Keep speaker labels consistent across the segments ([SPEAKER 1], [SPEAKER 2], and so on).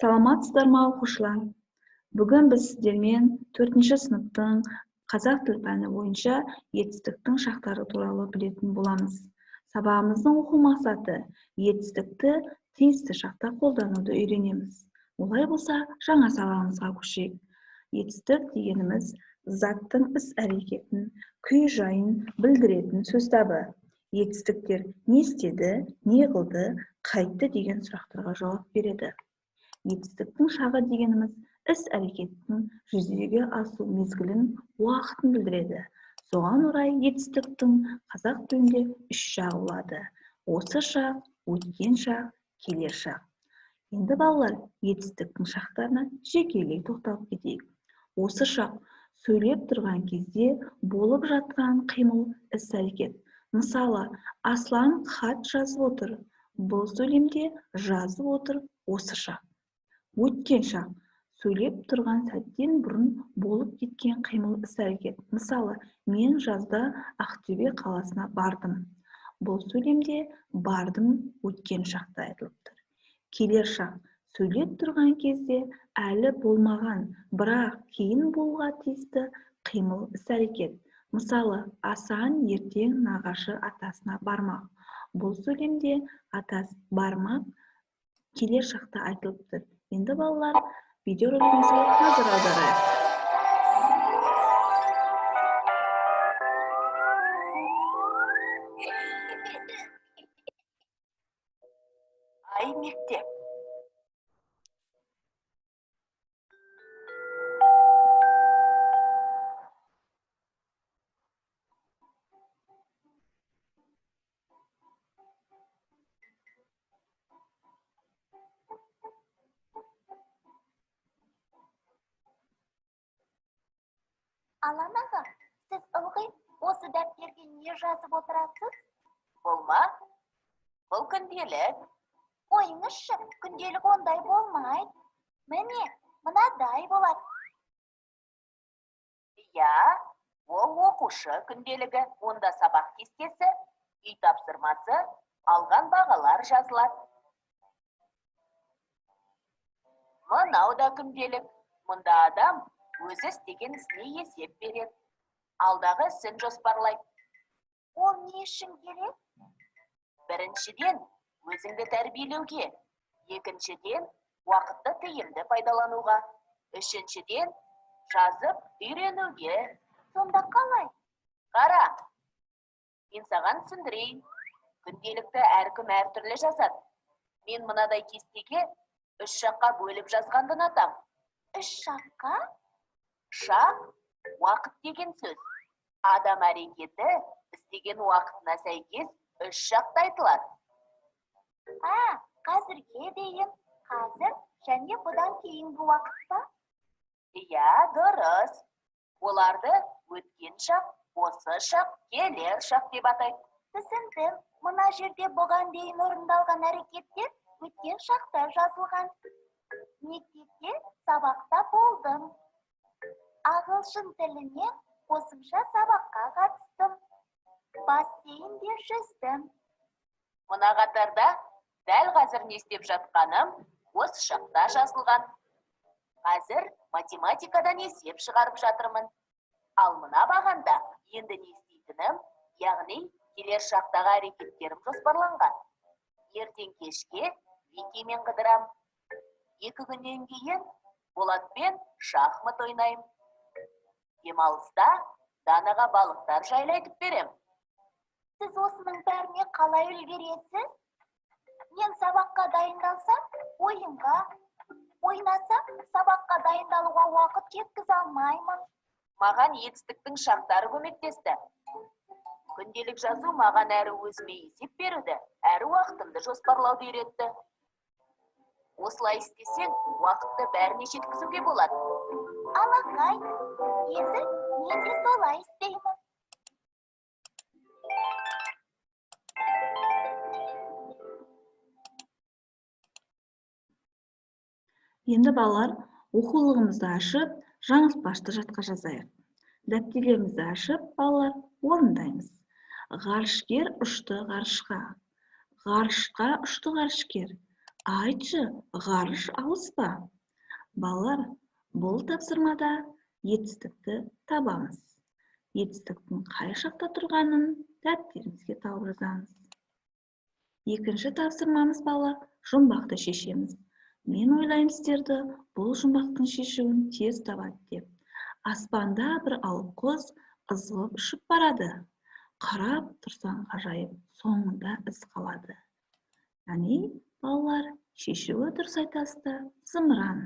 [SPEAKER 1] Саламатсыздар ма, оқушылар? Бүгін біз сіздермен 4-ші сыныптың қазақ тіл пәні бойынша етістіктің шақтары туралы білетін боламыз. Сабағымыздың оқу мақсаты етістікті тиісті шақта қолдануды үйренеміз. Олай болса, жаңа сабағымызға көшейік. Етістік дегеніміз заттың іс-әрекетін, күй-жайын білдіретін сөз табы. Етістіктер не істеді, не қылды, қайтты деген сұрақтарға жауап береді. Етістіктің шағы дегеніміз іс-әрекеттің жүзеге асу мезгілін, уақытын білдіреді. Соған орай етістіктің қазақ тілінде үш шағы болады. Осы шақ, өткен шақ, келер шақ. Енді балалар, етістіктің шақтарына жекелей тоқталып кетейік. Осы шақ сөйлеп тұрған кезде болып жатқан қимыл, іс-әрекет. Мысалы, Аслан хат жазып отыр. Бұл сөйлемде жазып отыр осы шақ. Өткен шақ сөйлеп тұрған сәттен бұрын болып кеткен қимыл, іс-әрекет. Мысалы, мен жазда Ақтөбе қаласына бардым. Бұл сөйлемде бардым өткен шақта айтылып тұр. Келер шақ сөйлеп тұрған кезде әлі болмаған, бірақ кейін болуға тиісті қимыл, іс-әрекет. Мысалы, Асан ертең нағашы атасына бармақ. Бұл сөйлемде атасы бармақ келер шақта айтылып тұр. Енді балалар, видеоролигімізге назар аударайық.
[SPEAKER 2] Ай мектеп.
[SPEAKER 3] Алан аға, сіз ылғи осы дәптерге не жазып отырасыз?
[SPEAKER 2] Бұл ма? Бұл күнделік.
[SPEAKER 3] Қойыңызшы, күнделік ондай болмайды. Міне, мынадай болады.
[SPEAKER 2] Иә, ол оқушы күнделігі. Онда сабақ кестесі, үй тапсырмасы, алған бағалар жазылады. Мынау да күнделік. Мұнда адам өзі істеген ісіне есеп береді. Алдағы ісін жоспарлайды.
[SPEAKER 3] Ол не үшін керек?
[SPEAKER 2] Біріншіден, өзіңді тәрбиелеуге. Екіншіден, уақытты тиімді пайдалануға. Үшіншіден, жазып үйренуге.
[SPEAKER 3] Сонда қалай?
[SPEAKER 2] Қара, мен саған түсіндірейін. Күнделікті әркім әртүрлі жазады. Мен мынадай кестеге үш шаққа бөліп жазғанды ұнатам.
[SPEAKER 3] Үш шаққа?
[SPEAKER 2] Шақ, уақыт деген сөз. Адам әрекеті істеген уақытына сәйкес үш шақта айтылады.
[SPEAKER 3] А, қазірге дейін, қазір және бұдан кейінгі уақыт па?
[SPEAKER 2] Иә, дұрыс. Оларды өткен шақ, осы шақ, келер шақ деп атайды.
[SPEAKER 3] Түсіндім. Мына жерде бұған дейін орындалған әрекеттер өткен шақта жазылған. Мектепте сабақта болдым. Ағылшын тілінен қосымша сабаққа қатыстым. Бассейнде жүздім.
[SPEAKER 2] Мына қатарда дәл қазір не істеп жатқаным осы шақта жазылған. Қазір математикадан есеп шығарып жатырмын. Ал мына бағанда енді не істейтінім, яғни келер шақтағы әрекеттерім жоспарланған. Ертең кешке Викимен қыдырам. 2 күннен кейін Болатпен шахмат ойнаймын. Демалыста Данаға балықтар жайлы айтып берем.
[SPEAKER 3] Сіз осының бәріне қалай үлгересіз? Мен сабаққа дайындалсам, ойынға, ойнасам, сабаққа дайындалуға уақыт жеткізе алмаймын.
[SPEAKER 2] Маған етістіктің шақтары көмектесті. Күнделік жазу маған әрі өзіме есеп беруді, әрі уақытымды жоспарлауды үйретті. Осылай істесең, уақытты бәріне жеткізуге болады.
[SPEAKER 3] Алақай, енді мен де солай істеймін.
[SPEAKER 1] Енді балалар, оқулығымызды ашып, жаңылтпашты жатқа жазайық. Дәптерлерімізді ашып, балалар, орындаймыз. Ғарышкер ұшты ғарышқа. Ғарышқа ұшты ғарышкер. Айтшы, ғарыш алыс па? Балалар, бұл тапсырмада етістікті табамыз. Етістіктің қай шақта тұрғанын дәптерімізге тауып жазамыз. Екінші тапсырмамыз, балалар, жұмбақты шешеміз. Мен ойлаймын, сіздерді бұл жұмбақтың шешуін тез табады деп. Аспанда бір алып құс ызғып ұшып барады. Қарап тұрсаң ғажайып, соңында із қалады. Яғни, балалар, шешуі дұрыс айтасыздар, зымыран.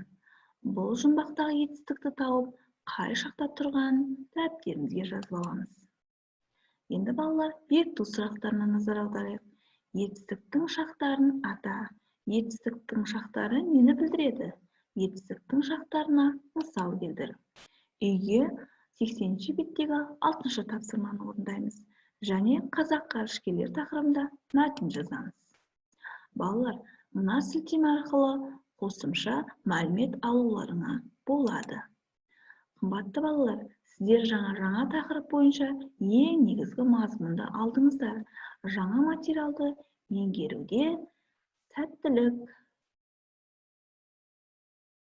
[SPEAKER 1] Бұл жұмбақтағы етістікті тауып, қай шақта тұрғанын дәптерімізге жазып аламыз. Енді, балалар, бекіту сұрақтарына назар аударайық. Етістіктің шақтарын ата. Етістіктің шақтары нені білдіреді? Етістіктің шақтарына мысал келтір. Үйге 80 беттегі 6 тапсырманы орындаймыз және қазақ ғарышкерлері тақырыбында мәтін жазамыз. Балалар, мына сілтеме арқылы қосымша мәлімет алуларыңа болады. Қымбатты балалар, сіздер жаңа тақырып бойынша ең негізгі мазмұнды алдыңыздар. Жаңа материалды меңгеруде сәттілік!